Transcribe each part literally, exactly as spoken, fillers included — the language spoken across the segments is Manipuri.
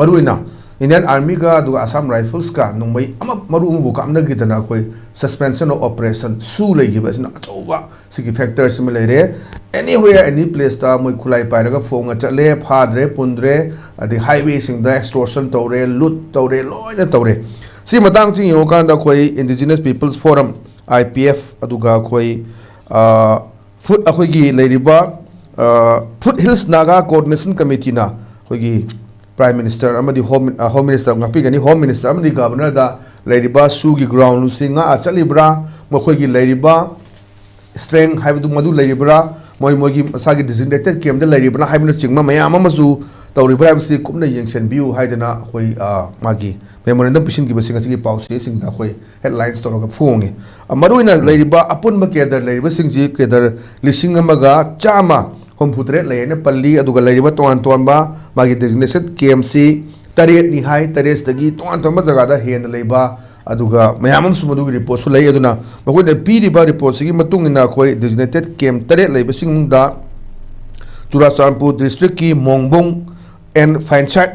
ꯃꯔꯨꯑꯣꯏꯅ Indian Armyꯒ ꯑꯗꯨꯒ Assam Riflesꯀ ꯅꯣꯡꯃꯩ ꯑꯃ ꯃꯔꯨ ꯑꯃꯕꯨ ꯀꯥꯞꯅꯈꯤꯗꯅ ꯑꯩꯈꯣꯏ suspension of operation ꯁꯨ ꯂꯩꯈꯤꯕ ꯑꯁꯤꯅ ꯑꯆꯧꯕ ꯁꯤꯒꯤ factor ꯁꯤꯃ ꯂꯩꯔꯦ꯫ Anywhere, any placeꯇ ꯃꯣꯏ ꯈꯨꯠꯂꯥꯏ ꯄꯥꯏꯔꯒ ꯐꯣꯡꯅ ꯆꯠꯂꯦ, ꯐꯥꯗ꯭ꯔꯦ, ꯄꯨꯟꯗ꯭ꯔꯦ, ꯑꯗꯩ highwayꯁꯤꯡꯗ extortion ꯇꯧꯔꯦ, loot ꯇꯧꯔꯦ, ꯂꯣꯏꯅ ꯇꯧꯔꯦ꯫ ꯁꯤ ꯃꯇꯥꯡꯁꯤ ꯌꯦꯡꯉꯨꯀꯥꯟꯗ ꯑꯩꯈꯣꯏ Indigenous People's Forum, I P F, ꯑꯗꯨꯒ ꯑꯩꯈꯣꯏ, ꯑ, ꯐꯨꯠ ꯑꯩꯈꯣꯏꯒꯤ ꯂꯩꯔꯤꯕ, ꯑ, Foothills Naga Coordination Committeeꯅ ꯑꯩꯈꯣꯏꯒꯤ Prime Minister ꯑꯃꯗꯤ Home, ꯑ, Home Minister ꯉꯥꯛꯄꯤꯒꯅꯤ, Home Minister ꯑꯃꯗꯤ Governorꯗ ꯂꯩꯔꯤꯕ ꯁꯨꯒꯤ groundꯁꯤ ꯉꯥꯛꯑ ꯆꯠꯂꯤꯕ꯭ꯔꯥ, ꯃꯈꯣꯏꯒꯤ ꯂꯩꯔꯤꯕ strength ꯍꯥꯏꯕꯗꯨ ꯃꯗꯨ ꯂꯩꯔꯤꯕ꯭ꯔꯥ, ꯃꯣꯏ ꯃꯣꯏꯒꯤ ꯃꯁꯥꯒꯤ designated campꯇ ꯂꯩꯔꯤꯕ꯭ꯔꯥ ꯍꯥꯏꯕꯅꯆꯤꯡꯕ ꯃꯌꯥꯝ ꯑꯃꯁꯨ ꯇꯧꯔꯤꯕ꯭ꯔꯥ ꯍꯥꯏꯕꯁꯤ ꯀꯨꯞꯅ ꯌꯦꯡꯁꯤꯟꯕꯤꯌꯨ ꯍꯥꯏꯗꯅ ꯑꯩꯈꯣꯏ, ꯑ, ꯃꯥꯒꯤ memorandum ꯄꯤꯁꯤꯟꯈꯤꯕꯁꯤꯡ ꯑꯁꯤꯒꯤ ꯄꯥꯎꯆꯦꯁꯤꯡꯗ ꯑꯩꯈꯣꯏ headlines ꯇꯧꯔꯒ ꯐꯣꯡꯉꯤ꯫ ꯑ, ꯃꯔꯨꯑꯣꯏꯅ ꯂꯩꯔꯤꯕ ꯑꯄꯨꯟꯕ cadre ꯂꯩꯔꯤꯕꯁꯤꯡꯁꯤ cadre ꯂꯤꯁꯤꯡ ꯑꯃꯒ ꯆꯥꯝꯃ ꯍꯨꯝꯐꯨꯇꯔꯦꯠ ꯂꯩ ꯍꯥꯏꯅ ꯄꯜꯂꯤ꯫ ꯑꯗꯨꯒ ꯂꯩꯔꯤꯕ ꯇꯣꯉꯥꯟ ꯇꯣꯉꯥꯟꯕ ꯃꯥꯒꯤ designated campꯁꯤ ꯇꯔꯦꯠꯅꯤ ꯍꯥꯏ, ꯇꯔꯦꯠꯁꯤꯗꯒꯤ ꯇꯣꯉꯥꯟ ꯇꯣꯉꯥꯟꯕ ꯖꯒꯥꯗ ꯍꯦꯟꯅ ꯂꯩꯕ, ꯑꯗꯨꯒ ꯃꯌꯥꯝ ꯑꯃꯁꯨ ꯃꯗꯨꯒꯤ reportꯁꯨ ꯂꯩ꯫ ꯑꯗꯨꯅ ꯃꯈꯣꯏꯅ ꯄꯤꯔꯤꯕ reportꯁꯤꯒꯤ ꯃꯇꯨꯡ ꯏꯟꯅ ꯑꯩꯈꯣꯏ designated camp ꯇꯔꯦꯠ ꯂꯩꯕꯁꯤꯡꯗ ꯆꯨꯔꯥꯆꯥꯟꯄꯨꯔ districtꯀꯤ ꯃꯣꯡꯕꯨꯡ and ꯐꯥꯏꯟꯁꯥꯏꯠ,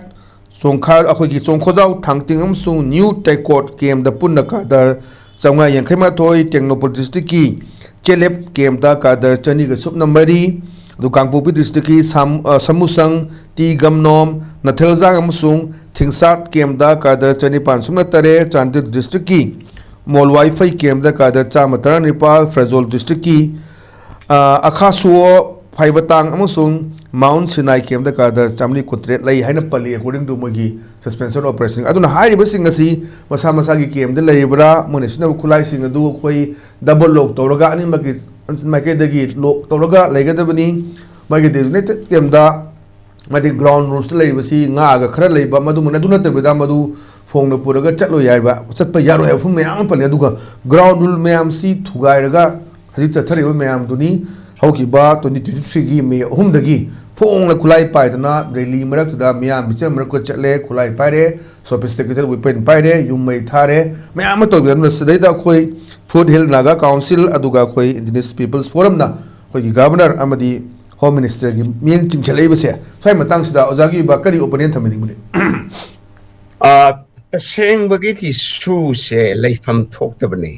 ꯆꯣꯡꯈꯥ-, ꯑꯩꯈꯣꯏꯒꯤ ꯆꯣꯡꯈꯣꯖꯥꯎ, ꯊꯥꯡꯇꯤꯡ ꯑꯃꯁꯨꯡ ꯅ꯭ꯌꯨ ꯇꯩꯀꯣꯠ campꯇ ꯄꯨꯟꯅ cadre ꯆꯥꯝꯃꯉꯥ ꯌꯥꯡꯈꯩ ꯃꯥꯊꯣꯏ, ꯇꯦꯡꯅꯧꯄꯜ districtꯀꯤ ꯆꯦꯂꯦꯞ campꯇ cadre ꯆꯅꯤꯒ ꯁꯨꯞꯅ ꯃꯔꯤ, ꯑꯗꯨ ꯀꯥꯡꯄꯣꯛꯄꯤ districtꯀꯤ ꯁꯥꯝ-, ꯑ, ꯁꯃꯨꯁꯪ, ꯇꯤ ꯒꯝꯅꯣꯝ, ꯅꯊꯦꯜꯖꯥꯡ ꯑꯃꯁꯨꯡ ꯊꯤꯡꯁꯥꯠ campꯇ cadre ꯆꯅꯤꯄꯥꯟ ꯁꯨꯞꯅ ꯇꯔꯦꯠ, ꯆꯥꯟꯗꯦꯜ districtꯀꯤ ꯃꯣꯜꯋꯥꯏꯐꯩ campꯇ cadre ꯆꯥꯝꯃ ꯇꯔꯥꯅꯤꯄꯥꯜ, ꯐ꯭ꯔꯦꯖꯣꯜ districtꯀꯤ, ꯑ, ꯑꯈꯥꯁꯨꯋꯣ, ꯐꯥꯏꯕꯇꯥꯡ ꯑꯃꯁꯨꯡ ꯃꯥꯎꯟ ꯁꯤꯅꯥꯏ campꯇ cadre ꯆꯥꯃꯔꯤ ꯀꯨꯟꯇꯔꯦꯠ ꯂꯩ ꯍꯥꯏꯅ ꯄꯜꯂꯤ, according to ꯃꯣꯏꯒꯤ suspension operation꯫ ꯑꯗꯨꯅ ꯍꯥꯏꯔꯤꯕꯁꯤꯡ ꯑꯁꯤ ꯃꯁꯥ ꯃꯁꯥꯒꯤ campꯇ ꯂꯩꯔꯤꯕ꯭ꯔꯥ, ꯃꯣꯏꯅ ꯁꯤꯖꯤꯟꯅꯕ ꯈꯨꯠꯂꯥꯏꯁꯤꯡ ꯑꯗꯨ ꯑꯩꯈꯣꯏ double lock ꯇꯧꯔꯒ ꯑꯅꯤꯃꯛꯀꯤ ꯃꯥꯏꯀꯩꯗꯒꯤ lock ꯇꯧꯔꯒ ꯂꯩꯒꯗꯕꯅꯤ꯫ ꯃꯥꯒꯤ designated campꯇ ꯍꯥꯏꯗꯤ ground ruleꯁꯇ ꯂꯩꯔꯤꯕꯁꯤ ꯉꯥꯛꯑꯒ ꯈꯔ ꯂꯩꯕ, ꯃꯗꯨ, ꯃꯗꯨ ꯅꯠꯇꯕꯤꯗ ꯃꯗꯨ ꯐꯣꯡꯅ ꯄꯨꯔꯒ ꯆꯠꯂꯣꯏ ꯍꯥꯏꯕ, ꯆꯠꯄ ꯌꯥꯔꯣꯏ ꯍꯥꯏꯕ ꯋꯥꯐꯝ ꯃꯌꯥꯝ ꯑꯃ ꯄꯜꯂꯤ꯫ ꯑꯗꯨꯒ ground rule ꯃꯌꯥꯝꯁꯤ ꯊꯨꯒꯥꯏꯔꯒ ꯍꯧꯖꯤꯛ ꯆꯠꯊꯔꯤꯕ ꯃꯌꯥꯝꯗꯨꯅꯤ꯫ ꯍꯧꯈꯤꯕ twenty twenty-threeꯒꯤ May ꯑꯍꯨꯝꯗꯒꯤ ꯐꯣꯡꯅ ꯈꯨꯠꯂꯥꯏ ꯄꯥꯏꯗꯅ rally ꯃꯔꯛꯇꯨꯗ ꯃꯤꯌꯥꯝ ꯃꯤꯆꯝ ꯃꯔꯛꯇ ꯆꯠꯂꯦ, ꯈꯨꯠꯂꯥꯏ ꯄꯥꯏꯔꯦ, sophisticated weapon ꯄꯥꯏꯔꯦ, ꯌꯨꯝ ꯃꯩ ꯊꯥꯔꯦ, ꯃꯌꯥꯝ ꯑꯃ ꯇꯧꯕꯤ꯫ ꯑꯗꯨꯅ ꯁꯤꯗꯩꯗ ꯑꯩꯈꯣꯏ Foothills Naga Council ꯑꯗꯨꯒ ꯑꯩꯈꯣꯏ Indigenous People's Forumꯅ ꯑꯩꯈꯣꯏꯒꯤ Governor ꯑꯃꯗꯤ ꯍꯣꯝ ꯃꯤꯅꯤꯁꯇꯔꯒꯤ ꯃꯤꯠꯌꯦꯡ ꯆꯤꯡꯁꯤꯜꯂꯛꯏꯕꯁꯦ, ꯁ꯭ꯋꯥꯏ ꯃꯇꯥꯡꯁꯤꯗ ꯑꯣꯖꯥꯒꯤ ꯑꯣꯏꯕ ꯀꯔꯤ ꯑꯣꯄꯤꯅꯤꯌꯟ ꯊꯝꯕꯤꯅꯤꯡꯕꯅꯤ? ꯑ, ꯇꯁꯦꯡꯕꯒꯤꯗꯤ ꯁꯨꯁꯦ ꯂꯩꯐꯝ ꯊꯣꯛꯇꯕꯅꯤ꯫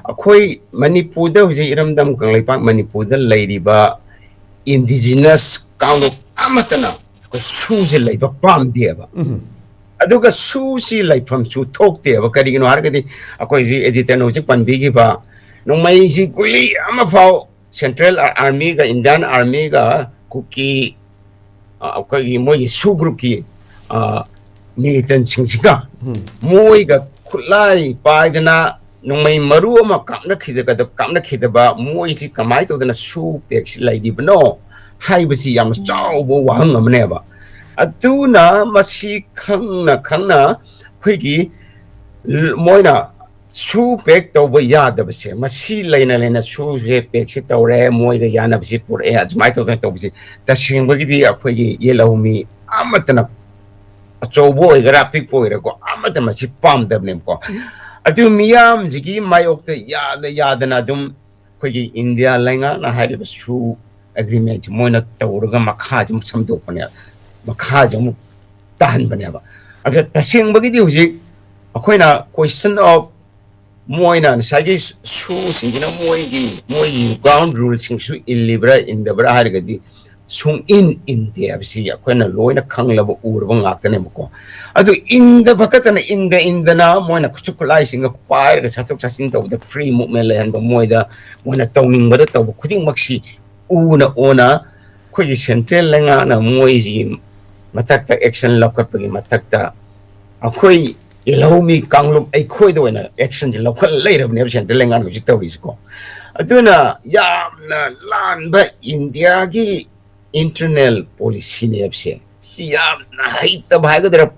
ꯑꯩꯈꯣꯏ ꯃꯅꯤꯄꯨꯔꯗ ꯍꯧꯖꯤꯛ ꯏꯔꯝꯗꯝ ꯀꯪꯂꯩꯄꯥꯛ ꯃꯅꯤꯄꯨꯔꯗ ꯂꯩꯔꯤꯕ ꯏꯟꯗꯤꯖꯤꯅꯁ ꯀꯥꯡꯂꯨꯞ ꯑꯃꯠꯇꯅ ꯑꯩꯈꯣꯏ ꯁꯨꯁꯦ ꯂꯩꯕ ꯄꯥꯝꯗꯦꯕ꯫ ꯑꯗꯨꯒ ꯁꯨꯁꯤ ꯂꯩꯐꯝꯁꯨ ꯊꯣꯛꯇꯦꯕ꯫ ꯀꯔꯤꯒꯤꯅꯣ ꯍꯥꯏꯔꯒꯗꯤ ꯑꯩꯈꯣꯏ ꯍꯧꯖꯤꯛ ꯑꯦꯗꯤꯇꯔꯅ ꯍꯧꯖꯤꯛ ꯄꯟꯕꯤꯈꯤꯕ ꯅꯣꯡꯃꯩꯁꯤ ꯒꯨꯂꯤ ꯑꯃꯐꯥꯎ ꯁꯦꯟꯇ꯭ꯔꯦꯜ ꯑꯥꯔꯃꯤꯒ ꯏꯟꯗꯤꯌꯥꯟ ꯑꯥꯔꯃꯤꯒ ꯀꯨꯀꯤ, ꯑ, ꯑꯩꯈꯣꯏꯒꯤ ꯃꯣꯏꯒꯤ ꯁꯨ ꯒ꯭ꯔꯨꯞꯀꯤ, ꯑ, ꯃꯤꯂꯤꯇꯦꯟꯁꯤꯡꯁꯤꯒ ꯃꯣꯏꯒ ꯈꯨꯠꯂꯥꯏ ꯄꯥꯏꯗꯅ ꯅꯣꯡꯃꯩ ꯃꯔꯨ ꯑꯃ ꯀꯥꯞꯅꯈꯤꯗꯕ, ꯀꯥꯞꯅꯈꯤꯗꯕ ꯃꯣꯏꯁꯤ ꯀꯃꯥꯏꯅ ꯇꯧꯗꯅ ꯁꯨ ꯄꯦꯛꯁꯤ ꯂꯩꯔꯤꯕꯅꯣ ꯍꯥꯏꯕꯁꯤ ꯌꯥꯝꯅ ꯆꯥꯎꯕ ꯋꯥꯍꯪ ꯑꯃꯅꯦꯕ꯫ ꯑꯗꯨꯅ ꯃꯁꯤ ꯈꯪꯅ ꯈꯪꯅ ꯑꯩꯈꯣꯏꯒꯤ ꯃꯣꯏꯅ ꯁꯨ ꯄꯦꯛ ꯇꯧꯕ ꯌꯥꯗꯕꯁꯦ, ꯃꯁꯤ ꯂꯩꯅ ꯂꯩꯅ ꯁꯨꯁꯦ ꯄꯦꯛꯁꯤ ꯇꯧꯔꯦ, ꯃꯣꯏꯒ ꯌꯥꯅꯕꯁꯤ ꯄꯨꯔꯛꯑꯦ, ꯑꯗꯨꯃꯥꯏꯅ ꯇꯧꯗꯅ ꯇꯧꯕꯁꯤ ꯇꯁꯦꯡꯕꯒꯤꯗꯤ ꯑꯩꯈꯣꯏꯒꯤ ꯌꯦꯜꯍꯧꯃꯤ ꯑꯃꯠꯇꯅ, ꯑꯆꯧꯕ ꯑꯣꯏꯒꯦꯔꯥ ꯑꯄꯤꯛꯄ ꯑꯣꯏꯒꯦꯔꯥꯀꯣ, ꯑꯃꯠꯇ ꯃꯁꯤ ꯄꯥꯝꯗꯕꯅꯦꯕꯀꯣ꯫ ꯑꯗꯨ ꯃꯤꯌꯥꯝꯁꯤꯒꯤ ꯃꯥꯌꯣꯛꯇ ꯌꯥꯗ ꯌꯥꯗꯅ ꯑꯗꯨꯝ ꯑꯩꯈꯣꯏꯒꯤ ꯏꯟꯗꯤꯌꯥ ꯂꯩꯉꯥꯛꯅ ꯍꯥꯏꯔꯤꯕ ꯁꯨ ꯑꯦꯒ꯭ꯔꯤꯃꯦꯟꯁꯦ ꯃꯣꯏꯅ ꯇꯧꯔꯒ ꯃꯈꯥꯁꯦ ꯑꯃꯨꯛ ꯁꯦꯝꯗꯣꯛꯄꯅꯦꯕ, ꯃꯈꯥꯁꯦ ꯑꯃꯨꯛ ꯇꯥꯍꯟꯕꯅꯦꯕ꯫ ꯑꯗ ꯇꯁꯦꯡꯕꯒꯤꯗꯤ ꯍꯧꯖꯤꯛ ꯑꯩꯈꯣꯏꯅ question of ꯃꯣꯏꯅ ꯉꯁꯥꯏꯒꯤ ꯁꯨꯁꯤꯡꯁꯤꯅ ꯃꯣꯏꯒꯤ, ꯃꯣꯏꯒꯤ ꯒ꯭ꯔꯥꯎꯟ ꯔꯨꯜꯁꯤꯡꯁꯨ ꯏꯜꯂꯤꯕ꯭ꯔꯥ ꯏꯟꯗꯕ꯭ꯔꯥ ꯍꯥꯏꯔꯒꯗꯤ ꯁꯨꯡ ꯏꯟ ꯏꯟꯗꯦ ꯍꯥꯏꯕꯁꯤ ꯑꯩꯈꯣꯏꯅ ꯂꯣꯏꯅ ꯈꯪꯂꯕ ꯎꯔꯕ ꯉꯥꯛꯇꯅꯦꯕꯀꯣ꯫ ꯑꯗꯨ ꯏꯟꯗꯕ ꯈꯛꯇꯅ, ꯏꯟꯗ ꯏꯟꯗꯅ ꯃꯣꯏꯅ ꯈꯨꯠꯁꯨ ꯈꯨꯠꯂꯥꯏꯁꯤꯡꯒ ꯄꯥꯏꯔꯒ ꯆꯠꯊꯣꯛ ꯆꯠꯁꯤꯟ ꯇꯧꯕꯗ ꯐ꯭ꯔꯤ ꯃꯨꯞꯃꯦꯟ ꯂꯩꯍꯟꯕ, ꯃꯣꯏꯗ ꯃꯣꯏꯅ ꯇꯧꯅꯤꯡꯕꯗ ꯇꯧꯕ ꯈꯨꯗꯤꯡꯃꯛꯁꯤ ꯎꯅ ꯎꯅ ꯑꯩꯈꯣꯏꯒꯤ ꯁꯦꯟꯇ꯭ꯔꯦꯜ ꯂꯩꯉꯥꯛꯅ ꯃꯣꯏꯁꯤꯒꯤ ꯃꯊꯛꯇ ꯑꯦꯛꯁꯟ ꯂꯧꯈꯠꯄꯒꯤ ꯃꯊꯛꯇ ꯑꯩꯈꯣꯏ ꯌꯦꯜꯍꯧꯃꯤ ꯀꯥꯡꯂꯨꯞ ꯑꯩꯈꯣꯏꯗ ꯑꯣꯏꯅ ꯑꯦꯛꯁꯟꯁꯦ ꯂꯧꯈꯠ ꯂꯩꯔꯕꯅꯦꯕ ꯁꯦꯟꯇ꯭ꯔꯦꯜ ꯂꯩꯉꯥꯛꯅ ꯍꯧꯖꯤꯛ ꯇꯧꯔꯤꯁꯤꯀꯣ꯫ ꯑꯗꯨꯅ ꯌꯥꯝꯅ ꯂꯥꯟꯕ ꯏꯟꯗꯤꯌꯥꯒꯤ ꯏꯟꯇꯔꯅꯦꯜ ꯄꯣꯂꯤꯁꯤꯅꯦꯕꯁꯦ꯫ ꯁꯤ ꯌꯥꯝꯅ ꯍꯩꯇꯕ ꯍꯥꯏꯒꯗ꯭ꯔꯥ,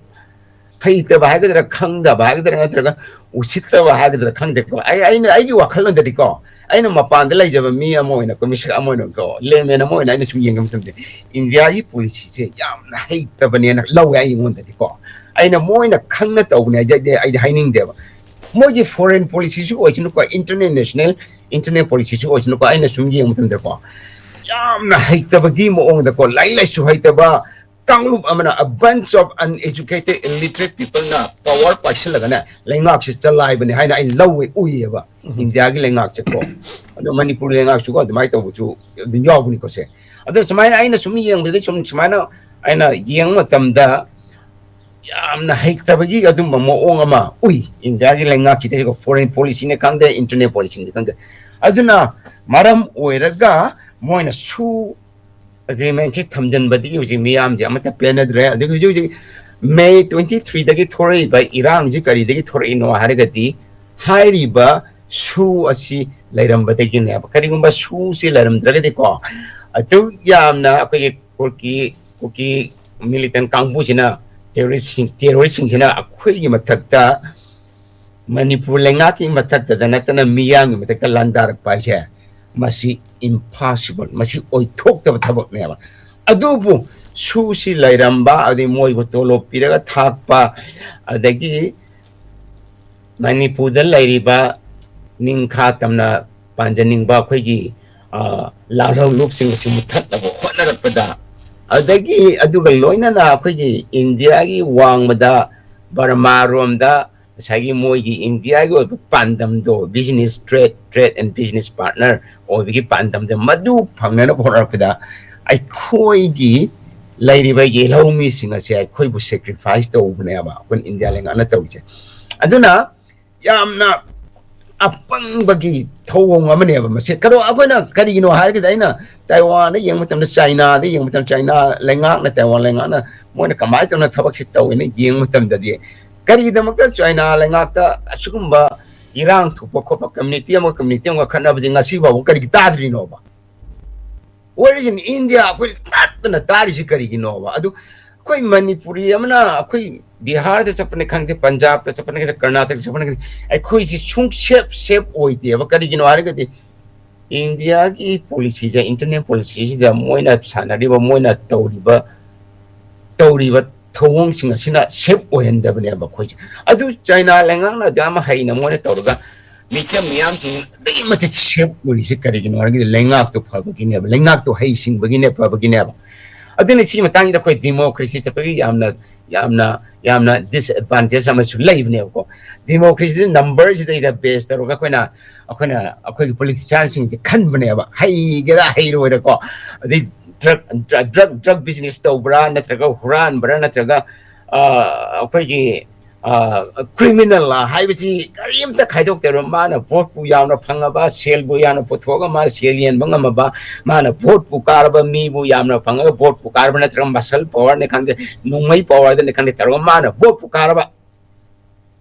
ꯍꯩꯇꯕ ꯍꯥꯏꯒꯗ꯭ꯔꯥ, ꯈꯪꯗꯕ ꯍꯥꯏꯒꯗ꯭ꯔꯥ, ꯅꯠꯇ꯭ꯔꯒ ꯎꯁꯤꯠꯇꯕ ꯍꯥꯏꯒꯗ꯭ꯔꯥ ꯈꯪꯗꯦꯀꯣ꯫ ꯑꯩ, ꯑꯩꯅ, ꯑꯩꯒꯤ ꯋꯥꯈꯜꯂꯣꯟꯗꯗꯤꯀꯣ, ꯑꯩꯅ ꯃꯄꯥꯟꯗ ꯂꯩꯖꯕ ꯃꯤ ꯑꯃ ꯑꯣꯏꯅꯀꯣ, ꯃꯤꯁꯛ ꯑꯃ ꯑꯣꯏꯅꯀꯣ, ꯂꯦꯃꯦꯟ ꯑꯃ ꯑꯣꯏꯅ ꯑꯩꯅ ꯁꯨꯝ ꯌꯦꯡꯕ ꯃꯇꯝꯗ ꯏꯟꯗꯤꯌꯥꯒꯤ ꯄꯣꯂꯤꯁꯤꯁꯦ ꯌꯥꯝꯅ ꯍꯩꯇꯕꯅꯦꯅ ꯂꯧꯋꯦ ꯑꯩ ꯑꯩꯉꯣꯟꯗꯗꯤꯀꯣ꯫ ꯑꯩꯅ ꯃꯣꯏꯅ ꯈꯪꯅ ꯇꯧꯕꯅꯦ ꯍꯥꯏꯗꯤ ꯑꯩꯗꯤ, ꯑꯩꯗꯤ ꯍꯥꯏꯅꯤꯡꯗꯦꯕ꯫ ꯃꯣꯏꯒꯤ ꯐꯣꯔꯦꯟ ꯄꯣꯂꯤꯁꯤꯁꯨ ꯑꯣꯏꯁꯅꯨꯀꯣ, ꯏꯟꯇꯔꯅꯦꯁꯅꯦꯜ, ꯏꯟꯇꯔꯅꯦꯜ ꯄꯣꯂꯤꯁꯤꯁꯨ ꯑꯣꯏꯁꯅꯨꯀꯣ, ꯑꯩꯅ ꯁꯨꯝ ꯌꯦꯡꯕ ꯃꯇꯝꯗꯀꯣ, ꯌꯥꯝꯅ ꯍꯩꯇꯕꯒꯤ ꯃꯑꯣꯡꯗꯀꯣ, ꯂꯥꯏꯔꯤꯛ ꯂꯥꯏꯁꯨ ꯍꯩꯇꯕ ꯀꯥꯡꯂꯨꯞ ꯑꯃꯅ, a bunch of uneducated, illiterate people ꯅ power ꯄꯥꯏꯁꯤꯜꯂꯒꯅꯦ, ꯂꯩꯉꯥꯛꯁꯤ ꯆꯂꯥꯏꯕꯅꯤ ꯍꯥꯏꯅ ꯑꯩ ꯂꯧꯋꯦ, ꯎꯏꯌꯦꯕ꯫ ꯏꯟꯗꯤꯌꯥꯒꯤ ꯂꯩꯉꯥꯛꯁꯦꯀꯣ, ꯑꯗꯣ ꯃꯅꯤꯄꯨꯔ ꯂꯩꯉꯥꯛꯁꯨꯀꯣ ꯑꯗꯨꯃꯥꯏꯅ ꯇꯧꯕꯁꯨ ꯑꯗꯨꯝ ꯌꯥꯎꯕꯅꯤꯀꯣ ꯁꯦ꯫ ꯑꯗꯣ ꯁꯨꯃꯥꯏꯅ ꯑꯩꯅ ꯁꯨꯝ ꯌꯦꯡꯕꯗ, ꯁꯨꯝ ꯁꯨꯃꯥꯏꯅ ꯑꯩꯅ ꯌꯦꯡꯕ ꯃꯇꯝꯗ, ꯌꯥꯝꯅ ꯍꯩꯇꯕꯒꯤ ꯑꯗꯨꯝꯕ ꯃꯑꯣꯡ ꯑꯃ ꯎꯏ ꯏꯟꯗꯤꯌꯥꯒꯤ ꯂꯩꯉꯥꯛꯁꯤꯗ꯫ Foreign policy ꯅꯤ ꯈꯪꯗꯦ, internal policy ꯅꯤ ꯈꯪꯗꯦ, ꯑꯗꯨꯅ ꯃꯔꯝ ꯑꯣꯏꯔꯒ ꯃꯣꯏꯅ ꯁꯨ agreement ꯁꯤ ꯊꯝꯖꯤꯟꯕꯗꯒꯤ ꯍꯧꯖꯤꯛ ꯃꯤꯌꯥꯝꯁꯦ ꯑꯃꯠꯇ ꯄꯦꯟꯅꯗ꯭ꯔꯦ꯫ ꯑꯗꯒꯤ ꯍꯧꯖꯤꯛ ꯍꯧꯖꯤꯛ May twenty three ꯗꯒꯤ ꯊꯣꯔꯛꯏꯕ ꯏꯔꯥꯡꯁꯤ ꯀꯔꯤꯗꯒꯤ ꯊꯣꯔꯛꯏꯅꯣ ꯍꯥꯏꯔꯒꯗꯤ, ꯍꯥꯏꯔꯤꯕ ꯁꯨ ꯑꯁꯤ ꯂꯩꯔꯝꯕꯗꯒꯤꯅꯦꯕ꯫ ꯀꯔꯤꯒꯨꯝꯕ ꯁꯨꯁꯤ ꯂꯩꯔꯝꯗ꯭ꯔꯒꯗꯤꯀꯣ, ꯑꯗꯨꯛ ꯌꯥꯝꯅ ꯑꯩꯈꯣꯏꯒꯤ ꯀꯨꯀꯤ, ꯀꯨꯀꯤ militant ꯀꯥꯡꯕꯨꯁꯤꯅ, terrorist ꯁꯤꯡ, terrorist ꯁꯤꯡꯁꯤꯅ ꯑꯩꯈꯣꯏꯒꯤ ꯃꯊꯛꯇ, ꯃꯅꯤꯄꯨꯔ ꯂꯩꯉꯥꯛꯀꯤ ꯃꯊꯛꯇꯗ ꯅꯠꯇꯅ ꯃꯤꯌꯥꯝꯒꯤ ꯃꯊꯛꯇ ꯂꯥꯟꯗꯥꯔꯛꯄ ꯍꯥꯏꯁꯦ, ꯃꯁꯤ impossible, ꯃꯁꯤ ꯑꯣꯏꯊꯣꯛꯇꯕ ꯊꯕꯛꯅꯦꯕ꯫ ꯑꯗꯨꯕꯨ ꯁꯨꯁꯤ ꯂꯩꯔꯝꯕ, ꯑꯗꯩ ꯃꯣꯏꯕꯨ ꯇꯣꯂꯣꯞ ꯄꯤꯔꯒ ꯊꯥꯛꯄ, ꯑꯗꯒꯤ ꯃꯅꯤꯄꯨꯔꯗ ꯂꯩꯔꯤꯕ ꯅꯤꯡꯈꯥ ꯇꯝꯅ ꯄꯥꯟꯖꯅꯤꯡꯕ ꯑꯩꯈꯣꯏꯒꯤ, ꯑ, ꯂꯥꯜꯍꯧꯂꯨꯞꯁꯤꯡ ꯑꯁꯤ ꯃꯨꯊꯠꯅꯕ ꯍꯣꯠꯅꯔꯛꯄꯗ, ꯑꯗꯒꯤ ꯑꯗꯨꯒ ꯂꯣꯏꯅꯅ ꯑꯩꯈꯣꯏꯒꯤ ꯏꯟꯗꯤꯌꯥꯒꯤ ꯋꯥꯡꯃꯗ ꯕꯔꯃꯥꯔꯣꯝꯗ ꯉꯁꯥꯏꯒꯤ ꯃꯣꯏꯒꯤ ꯏꯟꯗꯤꯌꯥꯒꯤ ꯑꯣꯏꯕ ꯄꯥꯟꯗꯝꯗꯣ, business, trade, trade and business partner ꯑꯣꯏꯕꯒꯤ ꯄꯥꯟꯗꯝꯗꯣ, ꯃꯗꯨ ꯐꯪꯅꯅꯕ ꯍꯣꯠꯅꯔꯛꯄꯗ, ꯑꯩꯈꯣꯏꯒꯤ ꯂꯩꯔꯤꯕ ꯌꯦꯜꯍꯧꯃꯤꯁꯤꯡ ꯑꯁꯦ ꯑꯩꯈꯣꯏꯕꯨ sacrifice ꯇꯧꯕꯅꯦꯕ ꯑꯩꯈꯣꯏꯅ ꯏꯟꯗꯤꯌꯥ ꯂꯩꯉꯥꯛꯅ ꯇꯧꯔꯤꯁꯦ꯫ ꯑꯗꯨꯅ ꯌꯥꯝꯅ ꯑꯄꯪꯕꯒꯤ ꯊꯧꯑꯣꯡ ꯑꯃꯅꯦꯕ ꯃꯁꯤ꯫ ꯀꯩꯅꯣ, ꯑꯩꯈꯣꯏꯅ ꯀꯔꯤꯒꯤꯅꯣ ꯍꯥꯏꯔꯒꯗꯤ, ꯑꯩꯅ ꯇꯥꯏꯋꯥꯟꯗ ꯌꯦꯡꯕ ꯃꯇꯝꯗ, ꯆꯥꯏꯅꯥꯗ ꯌꯦꯡꯕ ꯃꯇꯝꯗ, ꯆꯥꯏꯅꯥ ꯂꯩꯉꯥꯛꯅ, ꯇꯥꯏꯋꯥꯟ ꯂꯩꯉꯥꯛꯅ ꯃꯣꯏꯅ ꯀꯃꯥꯏꯅ ꯇꯧꯅ ꯊꯕꯛꯁꯤ ꯇꯧꯋꯦꯅ ꯌꯦꯡꯕ ꯃꯇꯝꯗꯗꯤ, ꯀꯔꯤꯒꯤꯗꯃꯛꯇ ꯆꯥꯏꯅꯥ ꯂꯩꯉꯥꯛꯇ ꯑꯁꯤꯒꯨꯝꯕ ꯏꯔꯥꯡ ꯊꯣꯛꯄ ꯈꯣꯠꯄ, community ꯑꯃꯒ community ꯑꯃꯒ ꯈꯠꯅꯕꯁꯦ ꯉꯁꯤ ꯐꯥꯎꯕ ꯀꯔꯤꯒꯤ ꯇꯥꯗ꯭ꯔꯤꯅꯣꯕ? Where is in India? ꯑꯩꯈꯣꯏ ꯇꯠꯇꯅ ꯇꯥꯔꯤꯁꯤ ꯀꯔꯤꯒꯤꯅꯣꯕ? ꯑꯗꯨ ꯑꯩꯈꯣꯏ ꯃꯅꯤꯄꯨꯔꯤ ꯑꯃꯅ, ꯑꯩꯈꯣꯏ ꯕꯤꯍꯥꯔꯗ ꯆꯠꯄꯅꯤ ꯈꯪꯗꯦ, ꯄꯟꯖꯥꯕꯇ ꯆꯠꯄꯅꯤ ꯈꯪꯗꯦ, ꯀꯔꯅꯥꯇꯀꯗ ꯆꯠꯄꯅꯤ ꯈꯪꯗꯦ, ꯑꯩꯈꯣꯏꯁꯤ ꯁꯨꯡ safe, safe ꯑꯣꯏꯗꯦꯕ꯫ ꯀꯔꯤꯒꯤꯅꯣ ꯍꯥꯏꯔꯒꯗꯤ, ꯏꯟꯗꯤꯌꯥꯒꯤ policy ꯁꯦ, internal policy ꯁꯤꯗ ꯃꯣꯏꯅ ꯁꯥꯟꯅꯔꯤꯕ, ꯃꯣꯏꯅ ꯇꯧꯔꯤꯕ, ꯇꯧꯔꯤꯕ ꯊꯧꯑꯣꯡꯁꯤꯡ ꯑꯁꯤꯅ safe ꯑꯣꯏꯍꯟꯗꯕꯅꯦꯕ ꯑꯩꯈꯣꯏꯁꯦ꯫ ꯑꯗꯨ ꯆꯥꯏꯅꯥ ꯂꯩꯉꯥꯛꯅ ꯑꯗꯨ ꯌꯥꯝ ꯍꯩꯅ ꯃꯣꯏꯅ ꯇꯧꯔꯒ, ꯃꯤꯆꯝ ꯃꯤꯌꯥꯝꯁꯤꯡ ꯑꯗꯨꯛꯀꯤ ꯃꯇꯤꯛ ꯁꯦꯞ ꯑꯣꯏꯔꯤꯁꯦ ꯀꯔꯤꯒꯤꯅꯣ ꯍꯥꯏꯔꯒꯗꯤ ꯂꯩꯉꯥꯛꯇꯣ ꯐꯕꯒꯤꯅꯦꯕ, ꯂꯩꯉꯥꯛꯇꯣ ꯍꯩꯁꯤꯡꯕꯒꯤꯅꯦ, ꯐꯕꯒꯤꯅꯦꯕ꯫ ꯑꯗꯨꯅ ꯁꯤ ꯃꯇꯥꯡꯁꯤꯗ ꯑꯩꯈꯣꯏ ꯗꯤꯃꯣꯀ꯭ꯔꯦꯁꯤ ꯆꯠꯄꯒꯤ ꯌꯥꯝꯅ, ꯌꯥꯝꯅ, ꯌꯥꯝꯅ ꯗꯤꯁꯑꯦꯗꯚꯥꯟꯇꯦꯖ ꯑꯃꯁꯨ ꯂꯩꯕꯅꯦꯕꯀꯣ꯫ ꯗꯤꯃꯣꯀ꯭ꯔꯦꯁꯤꯗ ꯅꯝꯕꯔꯁꯤꯗꯩꯗ ꯕꯦꯁ ꯇꯧꯔꯒ ꯑꯩꯈꯣꯏꯅ, ꯑꯩꯈꯣꯏꯅ ꯑꯩꯈꯣꯏꯒꯤ ꯄꯣꯂꯤꯇꯤꯁꯤꯌꯥꯟꯁꯤꯡꯁꯦ ꯈꯟꯕꯅꯦꯕ, ꯍꯩꯒꯦꯔꯥ ꯍꯩꯔꯣꯏꯔꯥꯀꯣ꯫ ꯑꯗꯩ ꯗ꯭ꯔꯒ, ꯗ꯭ꯔꯒ, ꯗ꯭ꯔꯒ ꯕꯤꯖꯤꯅꯦꯁ ꯇꯧꯕ꯭ꯔꯥ, ꯅꯠꯇ꯭ꯔꯒ ꯍꯨꯔꯥꯟꯕ꯭ꯔꯥ, ꯅꯠꯇ꯭ꯔꯒ ꯑꯩꯈꯣꯏꯒꯤ ꯀ꯭ꯔꯤꯃꯤꯅꯦꯜ ꯍꯥꯏꯕꯁꯤ ꯀꯔꯤꯝꯇ ꯈꯥꯏꯗꯣꯛꯇꯦꯕ꯫ ꯃꯥꯅ ꯚꯣꯠꯄꯨ ꯌꯥꯝꯅ ꯐꯪꯉꯕ, ꯁꯦꯜꯕꯨ ꯌꯥꯝꯅ ꯄꯨꯊꯣꯛꯑꯒ ꯃꯥꯅ ꯁꯦꯜ ꯌꯦꯟꯕ ꯉꯝꯃꯕ, ꯃꯥꯅ ꯚꯣꯠꯄꯨ ꯀꯥꯔꯕ, ꯃꯤꯕꯨ ꯌꯥꯝꯅ ꯐꯪꯉꯒ ꯚꯣꯠꯄꯨ ꯀꯥꯔꯕ, ꯅꯠꯇ꯭ꯔꯒ ꯃꯁꯜ ꯄꯋꯥꯔꯅꯤ ꯈꯪꯗꯦ, ꯅꯣꯡꯃꯩ ꯄꯋꯥꯔꯗꯅꯤ ꯈꯪꯗꯦ ꯇꯧꯔꯒ ꯃꯥꯅ ꯚꯣꯠꯄꯨ ꯀꯥꯔꯕ,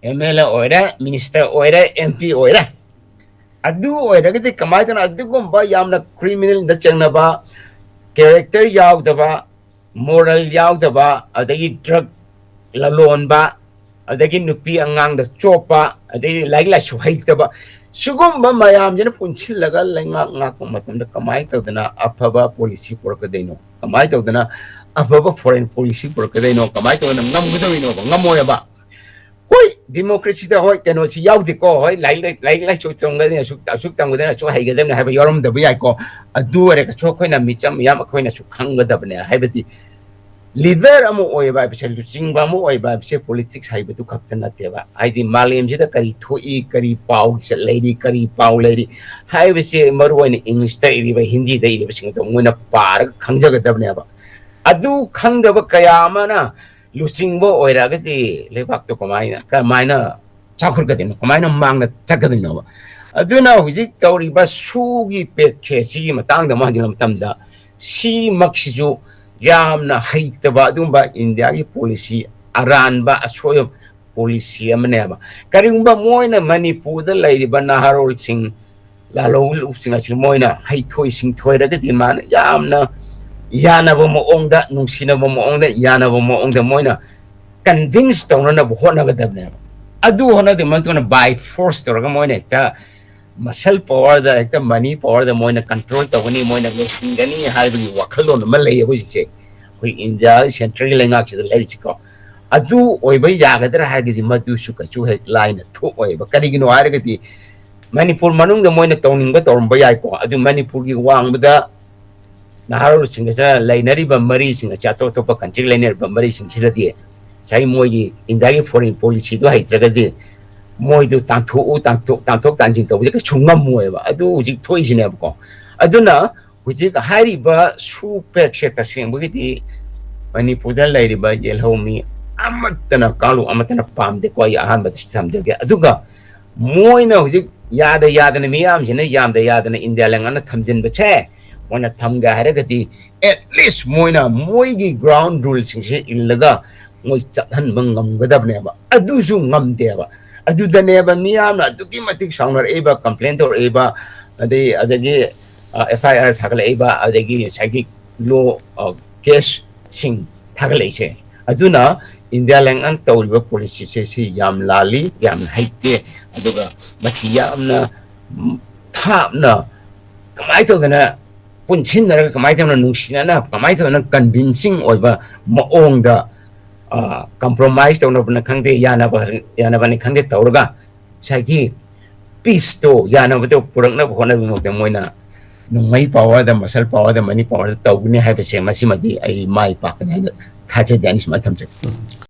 ꯑꯦꯝ ꯑꯦꯜ ꯑꯦ ꯑꯣꯏꯔꯦ, ꯃꯤꯅꯤꯁꯇꯔ ꯑꯣꯏꯔꯦ, ꯑꯦꯝ ꯄꯤ ꯑꯣꯏꯔꯦ꯫ ꯑꯗꯨ ꯑꯣꯏꯔꯒꯗꯤ ꯀꯃꯥꯏꯅ ꯇꯧꯅ ꯑꯗꯨꯒꯨꯝꯕ ꯌꯥꯝꯅ ꯀ꯭ꯔꯤꯃꯤꯅꯦꯜꯗ ꯆꯤꯡꯅꯕ, ꯀꯦꯔꯦꯛꯇꯔ ꯌꯥꯎꯗꯕ, ꯃꯣꯔꯦꯜ ꯌꯥꯎꯗꯕ, ꯑꯗꯒꯤ ꯗ꯭ꯔꯒ ꯂꯂꯣꯟꯕ, ꯑꯗꯒꯤ ꯅꯨꯄꯤ ꯑꯉꯥꯡꯗ ꯆꯣꯞꯄ, ꯑꯗꯒꯤ ꯂꯥꯏꯔꯤꯛ ꯂꯥꯏꯁꯨ ꯍꯩꯇꯕ, ꯁꯤꯒꯨꯝꯕ ꯃꯌꯥꯝꯁꯤꯅ ꯄꯨꯟꯁꯤꯜꯂꯒ ꯂꯩꯉꯥꯛ ꯉꯥꯛꯄ ꯃꯇꯝꯗ ꯀꯃꯥꯏꯅ ꯇꯧꯗꯅ ꯑꯐꯕ ꯄꯣꯂꯤꯁꯤ ꯄꯨꯔꯛꯀꯗꯣꯏꯅꯣ? ꯀꯃꯥꯏꯅ ꯇꯧꯗꯅ ꯑꯐꯕ ꯐꯣꯔꯦꯟ ꯄꯣꯂꯤꯁꯤ ꯄꯨꯔꯛꯀꯗꯣꯏꯅꯣ? ꯀꯃꯥꯏꯅ ꯇꯧꯗꯅ ꯉꯝꯒꯗꯧꯔꯤꯅꯣꯕ? ꯉꯝꯃꯣꯏꯕ꯫ ꯍꯣꯏ, ꯗꯤꯃꯣꯀ꯭ꯔꯦꯁꯤꯗ, ꯍꯣꯏ, ꯀꯩꯅꯣꯁꯤ ꯌꯥꯎꯗꯦꯀꯣ, ꯍꯣꯏ, ꯂꯥꯏꯔꯤꯛ ꯂꯥꯏ-, ꯂꯥꯏꯔꯤꯛ ꯂꯥꯏꯁꯨ ꯇꯝꯒꯗꯅꯤ, ꯑꯁꯨꯛ, ꯑꯁꯨꯛ ꯇꯝꯒꯗꯅꯤ, ꯑꯁꯨꯛ ꯍꯩꯒꯗꯕꯅꯤ ꯍꯥꯏꯕ ꯌꯥꯎꯔꯝꯗꯕ ꯌꯥꯏꯀꯣ꯫ ꯑꯗꯨ ꯑꯣꯏꯔꯒꯁꯨ ꯑꯩꯈꯣꯏꯅ ꯃꯤꯆꯝ ꯃꯤꯌꯥꯝ ꯑꯩꯈꯣꯏꯅꯁꯨ ꯈꯪꯒꯗꯕꯅꯦ꯫ ꯍꯥꯏꯕꯗꯤ ꯂꯤꯗꯔ ꯑꯃ ꯑꯣꯏꯕ ꯍꯥꯏꯕꯁꯦ, ꯂꯨꯆꯤꯡꯕ ꯑꯃ ꯑꯣꯏꯕ ꯍꯥꯏꯕꯁꯦ ꯄꯣꯂꯤꯇꯤꯛꯁ ꯍꯩꯕꯗꯨ ꯈꯛꯇ ꯅꯠꯇꯦꯕ꯫ ꯍꯥꯏꯗꯤ ꯃꯥꯂꯦꯝꯁꯤꯗ ꯀꯔꯤ ꯊꯣꯛꯏ, ꯀꯔꯤ ꯄꯥꯎ ꯂꯩꯔꯤ, ꯀꯔꯤ ꯄꯥꯎ ꯂꯩꯔꯤ ꯍꯥꯏꯕꯁꯦ, ꯃꯔꯨ ꯑꯣꯏꯅ ꯏꯪꯂꯤꯁꯇ ꯏꯔꯤꯕ, ꯍꯤꯟꯗꯤꯗ ꯏꯔꯤꯕꯁꯤꯡꯗꯣ ꯃꯣꯏꯅ ꯄꯥꯔꯒ ꯈꯪꯖꯒꯗꯕꯅꯦꯕ꯫ ꯑꯗꯨ ꯈꯪꯗꯕ ꯀꯌꯥ ꯑꯃꯅ ꯂꯨꯆꯤꯡꯕ ꯑꯣꯏꯔꯛꯑꯒꯗꯤ ꯂꯩꯕꯥꯛꯇꯣ ꯀꯃꯥꯏꯅ, ꯀꯃꯥꯏꯅ ꯆꯥꯎꯈꯠꯀꯗꯣꯏꯅꯣ? ꯀꯃꯥꯏꯅ ꯃꯥꯡꯗ ꯆꯠꯀꯗꯣꯏꯅꯣꯕ? ꯑꯗꯨꯅ ꯍꯧꯖꯤꯛ ꯇꯧꯔꯤꯕ ꯁꯨꯒꯤ ꯄꯦꯛꯈꯦ ꯁꯤꯒꯤ ꯃꯇꯥꯡꯗ ꯑꯃꯨꯛ ꯍꯟꯖꯤꯟꯕ ꯃꯇꯝꯗ, ꯁꯤꯃꯛꯁꯤꯁꯨ ꯌꯥꯝꯅ ꯍꯩꯇꯕ ꯑꯗꯨꯒꯨꯝꯕ ꯏꯟꯗꯤꯌꯥꯒꯤ ꯄꯣꯂꯤꯁꯤ, ꯑꯔꯥꯟꯕ ꯑꯁꯣꯏꯕ ꯄꯣꯂꯤꯁꯤ ꯑꯃꯅꯦꯕ꯫ ꯀꯔꯤꯒꯨꯝꯕ ꯃꯣꯏꯅ ꯃꯅꯤꯄꯨꯔꯗ ꯂꯩꯔꯤꯕ ꯅꯍꯥꯔꯣꯜꯁꯤꯡ, ꯂꯥꯜꯍꯧꯂꯨꯞꯁꯤꯡ ꯑꯁꯤ ꯃꯣꯏꯅ ꯍꯩꯊꯣꯏ ꯁꯤꯡꯊꯣꯏꯔꯒꯗꯤ ꯃꯥꯅ ꯌꯥꯝꯅ ꯌꯥꯅꯕ ꯃꯑꯣꯡꯗ, ꯅꯨꯡꯁꯤꯅꯕ ꯃꯑꯣꯡꯗ, ꯌꯥꯅꯕ ꯃꯑꯣꯡꯗ ꯃꯣꯏꯅ ꯀꯟꯚꯤꯟꯁ ꯇꯧꯅꯅꯕ ꯍꯣꯠꯅꯒꯗꯕꯅꯦꯕ꯫ ꯑꯗꯨ ꯍꯣꯠꯅꯗꯦ ꯃꯇꯨꯡꯗ ꯕꯥꯏ ꯐꯣꯔꯁ ꯇꯧꯔꯒ ꯃꯣꯏꯅ ꯍꯦꯛꯇ ꯃꯁꯜ ꯄꯋꯥꯔꯗ, ꯍꯦꯛꯇ ꯃꯅꯤ ꯄꯋꯥꯔꯗ ꯃꯣꯏꯅ ꯀꯟꯇ꯭ꯔꯣꯜ ꯇꯧꯒꯅꯤ, ꯃꯣꯏꯅ ꯂꯣꯏꯁꯤꯟꯒꯅꯤ ꯍꯥꯏꯕꯒꯤ ꯋꯥꯈꯜꯂꯣꯟ ꯑꯃ ꯂꯩꯌꯦ ꯍꯧꯖꯤꯛꯁꯦ ꯑꯩꯈꯣꯏ ꯏꯟꯗꯤꯌꯥꯒꯤ ꯁꯦꯟꯇ꯭ꯔꯦꯜꯒꯤ ꯂꯩꯉꯥꯛꯁꯤꯗ ꯂꯩꯔꯤꯁꯤꯀꯣ꯫ ꯑꯗꯨ ꯑꯣꯏꯕ ꯌꯥꯒꯗ꯭ꯔꯥ ꯍꯥꯏꯔꯒꯗꯤ ꯃꯗꯨꯁꯨ ꯀꯩꯁꯨ ꯍꯦꯛ ꯂꯥꯏꯅ ꯊꯣꯛꯑꯣꯏꯕ꯫ ꯀꯔꯤꯒꯤꯅꯣ ꯍꯥꯏꯔꯒꯗꯤ ꯃꯅꯤꯄꯨꯔ ꯃꯅꯨꯡꯗ ꯃꯣꯏꯅ ꯇꯧꯅꯤꯡꯕ ꯇꯧꯔꯝꯕ ꯌꯥꯏꯀꯣ, ꯑꯗꯨ ꯃꯅꯤꯄꯨꯔꯒꯤ ꯋꯥꯡꯃꯗ ꯅꯍꯥꯔꯣꯜꯁꯤꯡ ꯑꯁꯤꯅ ꯂꯩꯅꯔꯤꯕ ꯃꯔꯤꯁꯤꯡ ꯑꯁꯤ, ꯑꯇꯣꯞ ꯑꯇꯣꯞꯄ country ꯂꯩꯅꯔꯤꯕ ꯃꯔꯤꯁꯤꯡꯁꯤꯗꯗꯤ ꯉꯁꯥꯏ ꯃꯣꯏꯒꯤ ꯏꯟꯗꯤꯌꯥꯒꯤ foreign policyꯗꯨ ꯍꯩꯇ꯭ꯔꯒꯗꯤ ꯃꯣꯏꯗꯨ ꯇꯥꯟꯊꯣꯛꯎ, ꯇꯥꯟꯊꯣꯛ, ꯇꯥꯟꯊꯣꯛ ꯇꯥꯟꯁꯤꯟ ꯇꯧꯕꯁꯦ ꯀꯩꯁꯨ ꯉꯝꯃꯣꯏꯕ꯫ ꯑꯗꯨ ꯍꯧꯖꯤꯛ ꯊꯣꯛꯏꯁꯤꯅꯦꯕꯀꯣ꯫ ꯑꯗꯨꯅ ꯍꯧꯖꯤꯛ ꯍꯥꯏꯔꯤꯕ ꯁꯨ ꯄꯦꯛꯁꯦ ꯇꯁꯦꯡꯕꯒꯤꯗꯤ ꯃꯅꯤꯄꯨꯔꯗ ꯂꯩꯔꯤꯕ ꯌꯦꯜꯍꯧꯃꯤ ꯑꯃꯠꯇꯅ, ꯀꯥꯡꯂꯨꯞ ꯑꯃꯠꯇꯅ ꯄꯥꯝꯗꯦꯀꯣ꯫ ꯑꯩ ꯑꯍꯥꯟꯕꯗ ꯁꯤ ꯊꯝꯖꯒꯦ꯫ ꯑꯗꯨꯒ ꯃꯣꯏꯅ ꯍꯧꯖꯤꯛ ꯌꯥꯗ ꯌꯥꯗꯅ, ꯃꯤꯌꯥꯝꯁꯤꯅ ꯌꯥꯝꯗ ꯌꯥꯗꯅ ꯏꯟꯗꯤꯌꯥ ꯂꯩꯉꯥꯛꯅ ꯊꯝꯖꯤꯟꯕꯁꯦ, ꯃꯣꯏꯅ ꯊꯝꯒꯦ ꯍꯥꯏꯔꯒꯗꯤ at least ꯃꯣꯏꯅ ꯃꯣꯏꯒꯤ ground ruleꯁꯤꯡꯁꯦ ꯏꯜꯂꯒ ꯃꯣꯏ ꯆꯠꯍꯟꯕ ꯉꯝꯒꯗꯕꯅꯦꯕ꯫ ꯑꯗꯨꯁꯨ ꯉꯝꯗꯦꯕ꯫ ꯑꯗꯨꯗꯅꯦꯕ ꯃꯤꯌꯥꯝꯅ ꯑꯗꯨꯛꯀꯤ ꯃꯇꯤꯛ ꯁꯥꯎꯅꯔꯛꯏꯕ, complain ꯇꯧꯔꯛꯏꯕ, ꯑꯗꯩ ꯑꯗꯒꯤ, ꯑ, F I R ꯊꯥꯒꯠꯂꯛꯏꯕ, ꯑꯗꯒꯤ ꯉꯁꯥꯏꯒꯤ law, ꯑ, caseꯁꯤꯡ ꯊꯥꯒꯠꯂꯛꯏꯁꯦ꯫ ꯑꯗꯨꯅ ꯏꯟꯗꯤꯌꯥ ꯂꯩꯉꯥꯛꯅ ꯇꯧꯔꯤꯕ policyꯁꯦ ꯁꯤ ꯌꯥꯝ ꯂꯥꯜꯂꯤ, ꯌꯥꯝꯅ ꯍꯩꯇꯦ, ꯑꯗꯨꯒ ꯃꯁꯤ ꯌꯥꯝꯅ, ꯎꯝ, ꯊꯥꯞꯅ ꯀꯃꯥꯏꯅ ꯇꯧꯗꯅ ꯄꯨꯟꯁꯤꯟꯅꯔꯒ, ꯀꯃꯥꯏꯅ ꯇꯧꯗꯅ ꯅꯨꯡꯁꯤꯅꯅ, ꯀꯃꯥꯏꯅ ꯇꯧꯗꯅ convincing ꯑꯣꯏꯕ ꯃꯑꯣꯡꯗ, ꯑ, compromise ꯇꯧꯅꯕꯅ ꯈꯪꯗꯦ, ꯌꯥꯅꯕ, ꯌꯥꯅꯕꯅꯤ ꯈꯪꯗꯦ ꯇꯧꯔꯒ ꯉꯁꯥꯏꯒꯤ peaceꯇꯣ, ꯌꯥꯅꯕꯗꯣ ꯄꯨꯔꯛꯅꯕ ꯍꯣꯠꯅꯕꯒꯤꯗꯃꯛꯇ ꯃꯣꯏꯅ ꯅꯣꯡꯃꯩ powerꯗ, muscle powerꯗ, money powerꯗ ꯇꯧꯒꯅꯤ ꯍꯥꯏꯕꯁꯦ, ꯃꯁꯤꯃꯗꯤ ꯑꯩ ꯃꯥꯏ ꯄꯥꯛꯀꯅꯤ ꯍꯥꯏꯅ ꯊꯥꯖꯗꯦ꯫ ꯑꯅꯤꯁꯤꯃ ꯊꯝꯖꯒꯦ꯫